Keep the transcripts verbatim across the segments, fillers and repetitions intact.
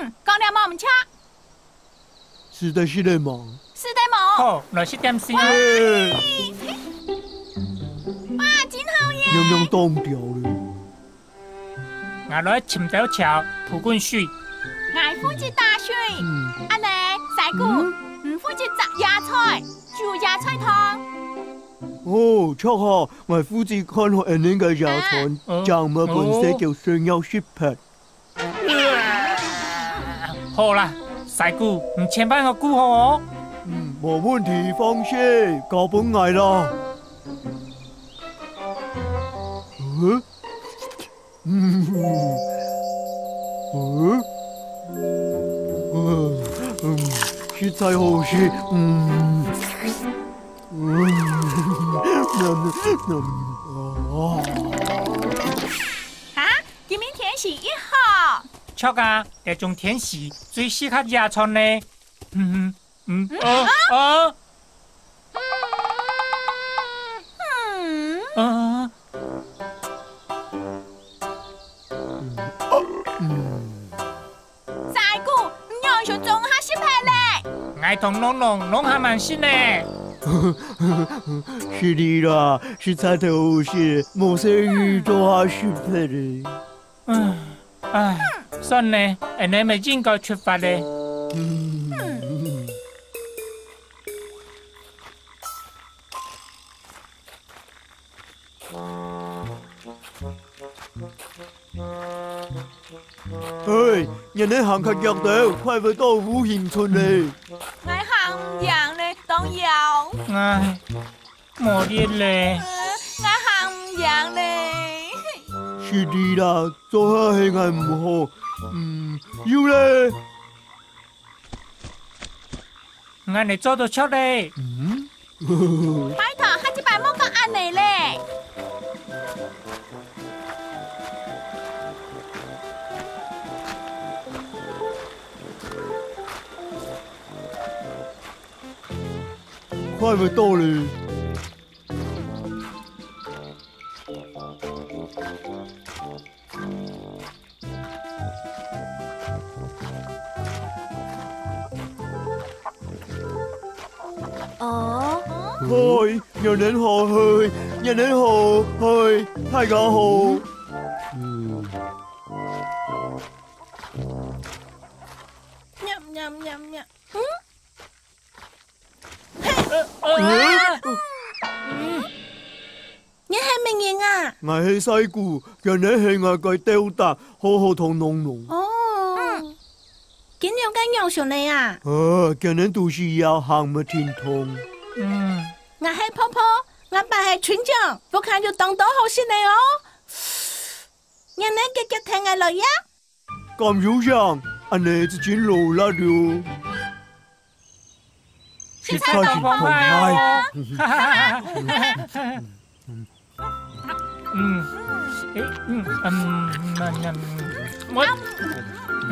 嗯，講了無毋著。使得食了無？使得無？好，來食點心。欸，哇，真好耶！娘娘當掉了。 𠊎來尋條橋，鋪滾水。𠊎負責打水。嗯。恁呢，師姑，嗯？你負責摘野菜，煮野菜湯。哦，著啊，𠊎負責看好恁呢个野菜，啊。正無分細狗需要食忒。好啦，師姑，你千萬愛顧好哦。嗯，無問題，放心，交分𠊎啦。嗯？ 嗯，嗯，嗯，嗯，實在好食，嗯，嗯，嗯，啊。哈，今晡日天時異好。著啊，這種天時最適合野餐呢。嗯，嗯，啊，啊。 嗯。啊。嗯。師姑，你仰想總下食忒咧？𠊎同龍龍攏還吂食呢。失禮啦，實在忒好食，無細義做下食忒咧。 唉，唉，算了，恁呢乜應該出發咧。嗯。嘿，你等行較遽兜，快會到烏蠅村咧。𠊎行毋贏咧，當枵。唉， 無力咧。呃，𠊎行毋贏咧。失禮啦，做下係𠊎毋好。嗯，有咧。𠊎等做到著咧。嗯？拜託，下一擺莫講恁呢咧。 快會到咧。哦。嗨，你等好，嗨，你等好，嗨，大家好。嗯。 喵，喵，喵，喵。嗯？嘿，呃，嗯，你係麼人啊？𠊎係細姑，今日係𠊎个兜搭，好好同儂儂。哦，嗯，今日个樣想呢啊？呃，今日肚屎枵，行毋停動。嗯，𠊎係婆婆，𠊎爸係村長，屋下有當多好食个哦。你呢，遽遽跈𠊎來呀！敢有影，恁呢就真勞力了。 食菜當澎湃哦。嗯，誒，嗯，嗯，嗯，嗯，我，嗯，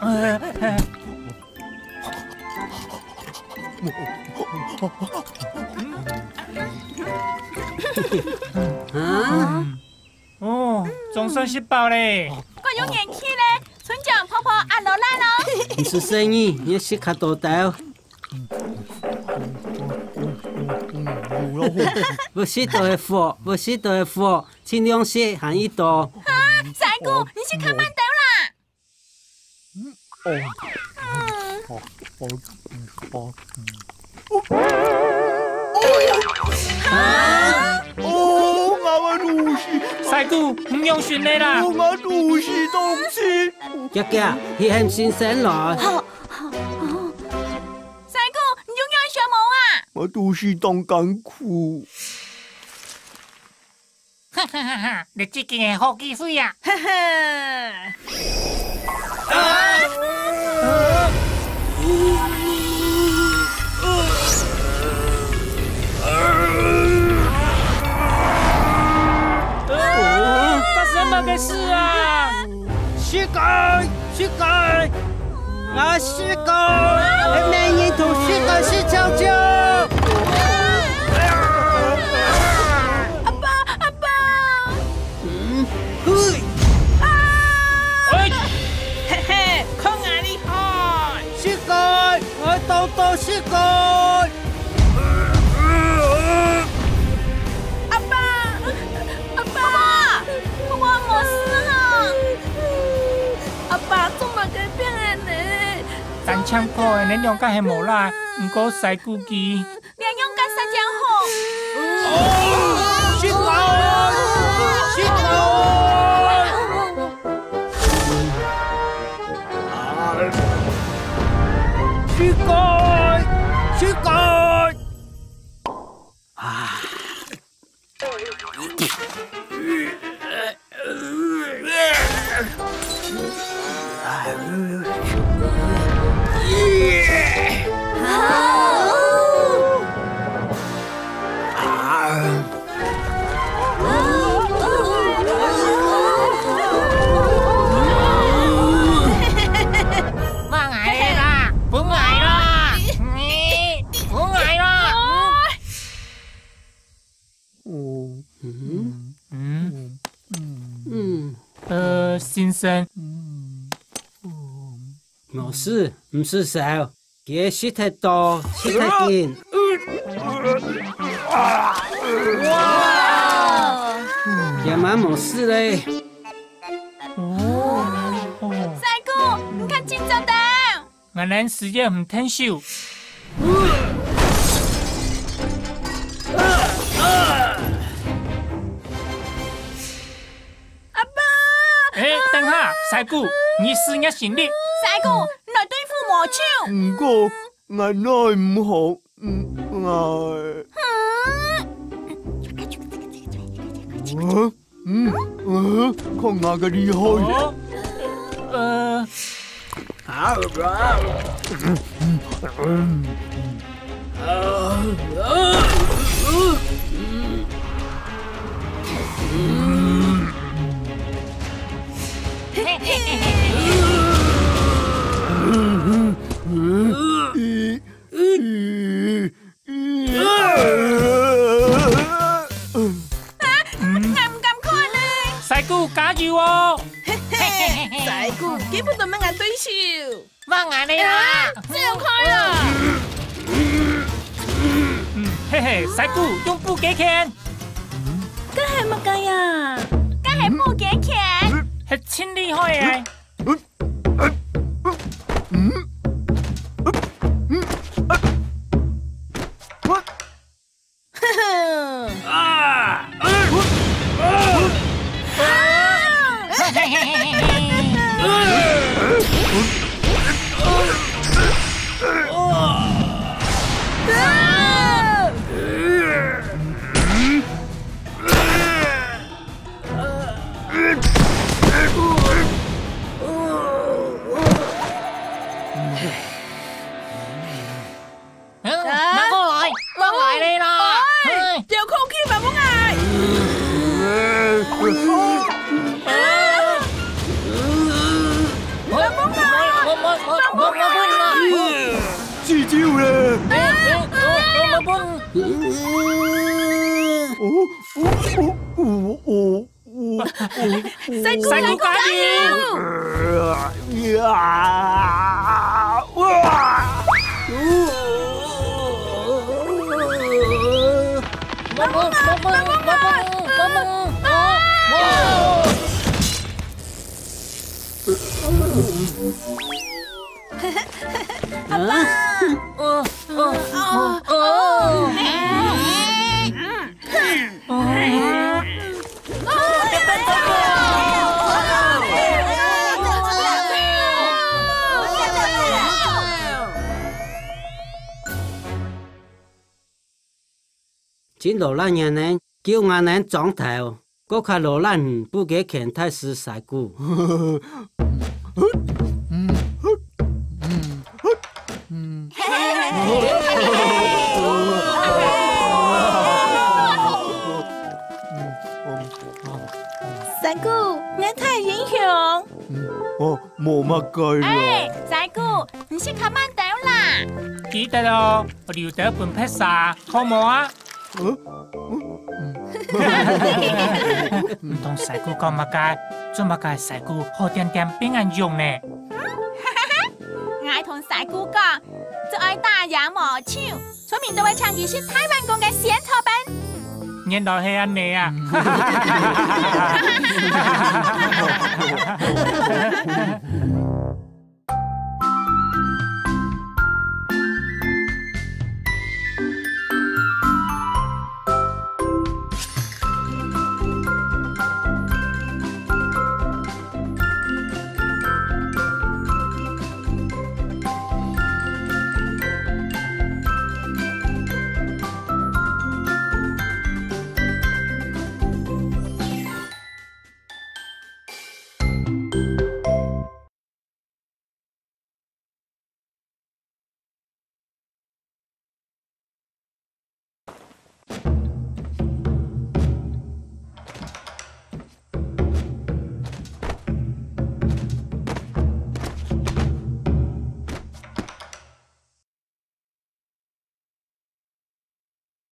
呃，啊？嗯。 哦，總算食飽咧。過有元氣咧，村長婆婆恁勞力咯。毋使細義，你愛食較多兜。會食到个貨，會食到个貨，盡量食，還已多。啊，細姑，你食較慢兜啦。 哦，哦，哦，哦，哦。啊？哦，𠊎个肚屎！細姑，你仰形呢啦？哦，𠊎肚屎當痛。遽遽，去喊先生來。好，好，好。細姑，你有仰想無啊？𠊎肚屎當艱苦。 哈哈哈哈，這真經係好機會啊！哈哈。發生麼个事啊？ 世界，世界，啊，世界，係麼人同世界食草草？阿爸，阿爸！嗯，嘿！啊！哎！嘿嘿，看𠊎厲害！世界，𠊎當多世界！阿爸，阿爸！阿爸，我無事啊！ 阿爸，做麼个變恁呢？單淨靠个力量該係無啦，毋過細姑佢。這樣該煞正好。哦，失敗！失敗！失敗！失敗！啊！ 分𠊎啦，分𠊎啦，分𠊎啦！ 哦，嗯，嗯，嗯，呃，先生，嗯，無事，毋使愁，佢食忒多，食忒緊。哇！佢嘛無事咧。哦，哦。師公，你看真正个。 𠊎等死也毋停手。阿爸！哎，等下，師公，你使若神力。師公，你來對付魔獸。毋過，𠊎奈毋何，嗯，𠊎。嗯。嗯？嗯，呃，看𠊎个厲害！哦，呃，啊，啊，嗯，啊，啊，嗯，嗯，嗯，嗯，嗯，嗯，嗯， 啊，𠊎毋敢看呢。師公，加油哦！嘿嘿，師公，根本都毋係𠊎對手。換𠊎等啦！啊，最好看了。嗯，嘿嘿，師公，用布給拳。該係麼个呀？該係布給拳。係盡厲害个。 嗯？嗯？嗯？嗯？我，我，我，我，我，我，我，我，死掉了！哦，哦，哦，哦，哦，哦。 細姑，細姑，加油！阿爸！盡勞力人呢，救𠊎等庄頭，過較勞力你，不過牽大樹細姑。 細姑，𠊎大英雄。哦，無麼个了。哎，細姑，你先較慢兜啦。記得哦，留兜分別儕，好無啊？ 你同細姑講麼个？做麼个細姑好恬恬分𠊎用呢？𠊎同細姑講，最愛打羽毛球，村民都會請佢食大碗公个仙草冰。原來係恁呢啊！